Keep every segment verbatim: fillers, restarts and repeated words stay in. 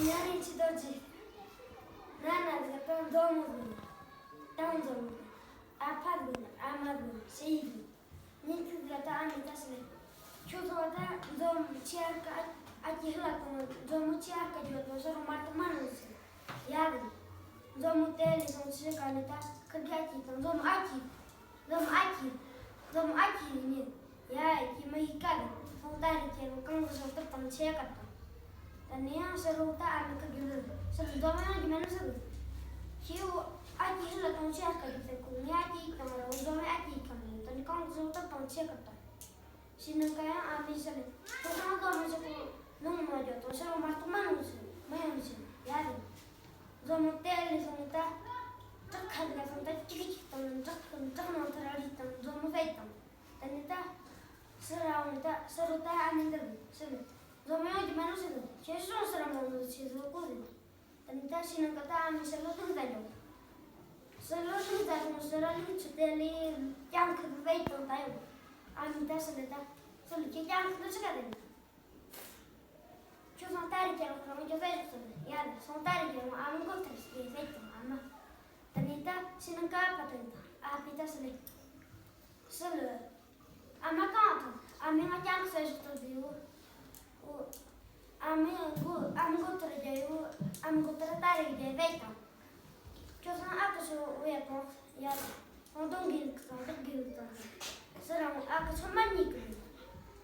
ཡ་རེ་ཆི་དོ་ཅི། ན་ན་ཟིག་ད་མཛོ་མོ་ཟིག་ད་མཛོ་མོ་ཟིག་ཨ་ཕ་ཟིག་ཨ་མ་ཟིག་ཤེས་ཡི་ཟིག་ཉིན་ཐིག་ཟིག་ད་ཨ་མས་ད་ཟེར་ལེ། ཁྱོད་ཚོ་ད་མཛོ་མོ་ཆི་ཨར་ཀ་ཨ་ཨ་ཀྱི་ཧི་ལ་དང་མཛོ་མོ་ཆི་ཨར་ཀ་རྒྱུ་དང་ཕྱི་རུ་མ་གཏོགས་མ་ནུ་ཟེར། ཡ་ཟེར། མཛོ་མོ་དེ་ལས་སོང་ཆི་ག་ནི་ད་ཁིར་གི་ཨ་ཀྱི་དང་མཛོ་མོ་ཨ་ཀྱི། མཛོ་མོ་ཨ་ཀྱི། མཛོ་མོ་ཨ་ཀྱི་ཡིན་ནི། ཡ་ཡ་ཀྱི་མི་ཡི་ཀ་ལ་སོང་ད་རེ་ཁྱེད་རང་གང་གི་བཟོ་ལྟར་དང་ཆེ་ཀ་དང་། ད་ནི་ཡང་ཕྱི་རུ་ད་ཨ་མི་ཁ་རྒྱུ་ལ་ཕྱི་རུ་མཛོ་མོ་ཡང་གི་མ་ནུ་ཟེར། ཁྱེའུ་ཨ་ཀྱི་ཧི་ལ་དང་ཆེ་ཀ་རྒྱུ་ཟེར་གོ་ངའི་ཨ་ཀྱི་ཡིག་དང་ར་མཛོ་མོའི་ཨ་ཀྱི་ཡིག་གང་ཡིན་ད་ནི་གང་གི་བཟོ་ལྟར་དང་ཆེ་ཀ་དང་། ཕྱི་ནང་ཀ་ཡང་ཨ་མས་ཟེར་ལེ། ཁྱོད་རང་མཛོ་མོ་ཆི་གོ་ནང་མ་རྒྱུ་དང་ཕྱི་རུ་མ་གཏོགས་མ་ནུ་ཟེར་མ་ཡོང་ཟེར་ཡ་རེད། མཛོ་མོ་དེ་ལས་སོང་ད། བྲག་ཁ་ཟིག་ག་སོང་ད་ཅིག་ཅིག་དང་བྲག་བྲག་ནང་དུ་ར་རི་དང་མཛོ་མོ་བས་དང་། ད་ནི་ད། ཕྱི་ར་འོང་ད་ཕྱི་རུ་ད་ཨ་མས་འདི་ཟེར་ལེ། མཛོ་མོ་ཡོང་རྒྱུ་མ་ནུ་ཟེར་ལེ། ཁྱེད་ཤོང་ཕྱི་ར་མ་ནུ་ཆི་བཟོ་གོ་ཟེར། ད་ནི་ད་ཕྱི་ནང་ཀ་ད་ཨ་མས་ཕྱི་ལོ་ལུག་ཟ་འགྲོ། ཕྱི་ལོ་ལུག་ཟ་འགྲོ་ཕྱི་ར་ལུག་ཆུ་དེ་ལས་ཀྱང་ཁུ་བས་དང་ད་ཡོང་། ཨ་མས་ད་ཟེར་ལེ་ད། ཟེར་ལེ་ཁྱེད་ཀྱང་ཁུ་དུ་ཆི་ག་ཟེར་ནི། ཁྱོད་སོང་ད་རེ་ཁྱེད་རང་རང་ཁྱོད་ཟེར་ཟེར་ཡ་ལེ། སོང་ད་རེ་ཁྱེད་རང་ཨ་མ་མགོ་ཐར་ཟེར་ཟེར་དང་ཨ་མ། ད་ནི་ད་ཕྱི་ནང་ཀ་ཨ་ཕ་དང་ཨ་ཕས་ད་ཟེར་ལེ། ཟེར་ལེ། ཨ་མ་གང་དང་ཨ་མས་ང་ཀྱང་ཟེར་ཟེར་དང་ཟེར་ཡོ། ཨོ། ཨ་མས་མགོ་ཨ་མ་མགོ་ཐར་རྒྱ་ཡོ། ཨ་མ་མགོ་ཐར་ད་རེ་རྒྱ་ཟེར་དང་། ཁྱོད་སང་ཨ་ཁུ་ཆོ་འོ་ཡ་དང་ཡ་དང་། ཁོང་དོན་དགེ་ལུགས་དང་བདག་དགེ་ལུགས་དང་། ཟེར་རང་ཨ་ཁུ་ཆོ་མ་གཉིས་ཀྱི་རེད།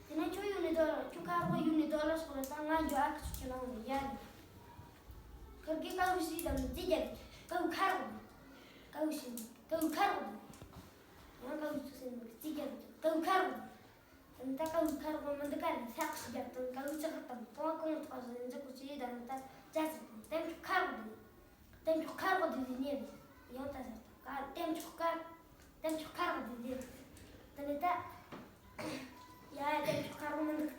དེ་ནས་ཁྱོད་ཡུལ་ནས་སྡོད་ལ་ཁྱོད་ཁ་རོག་ཡུལ་ནས་སྡོད་ལ་སོགས་ལ་ད་ང་འགྱོ་ཨ་ཁུ་ཆོ་ཁྱེད་རང་ཡ་རེད། ཁིར་གི་ཀ་བུ་ཞིག་དང་རྩིས་རྒྱག་ཀ་བུ་ཁ་རོག་ཀ་བུ་ཞིག་ཀ་བུ་ཁ་རོག་ཡང་ཀ་བུ་ཆུ་སེམས་རྩིས་རྒྱག་ཀ་བུ་ཁ་རོག་ད་ནི་ད་ཀ་བུ་ཁ་རོག་མི་འདུག་ག་ནི་ས་ཁ་ཞིག་རྒྱབ་དང་ཀ་བུ་ཅི་ཁ་དང་པོ་གོང་ཐོག་ཟིན་འཛུགས་ཀྱི་ད་ནི་ད་ཅ་ཟིག་དང་ལྟེམ་ཆོག་ཁ་རོག་དེ། ལྟེམ་ཆོག་ཁ་རོག་དེ་ཟིག་ཉེ་ཡང་ད་ཟེར་དང་ཀ་ལྟེམ་ཆོག་ཀ་ལྟེམ་ཆོག་ཁ་རོག་དེ་ཟིག་ད་ནི་ད་ཡ་ཡ་ལྟེམ་ཆོག་ཁ་རོག་མི་འདུག་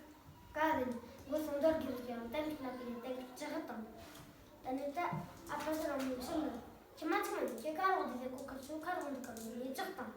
ག་ཟེར་ནི་མགོ་སོང་མདོར་གྱི་རུ་ཀྱང་ལྟེམ་ཆོག་ལ་ཀི་ལྟེམ་ཆོག་ཅི་ཁ་དང་། ད་ནི་ད་ཨ་ཕ་ཟེར་རང་མི་ཤེས་ནི་ཁྱི་མ་ཚང་ནི་ཁྱི་ཁ་རོག་དེ་ཟིག་གོ་ཁ་ཆོ་ཁ་རོག་འདུག་ག་ནི་ཉེ་ཅག་དང་།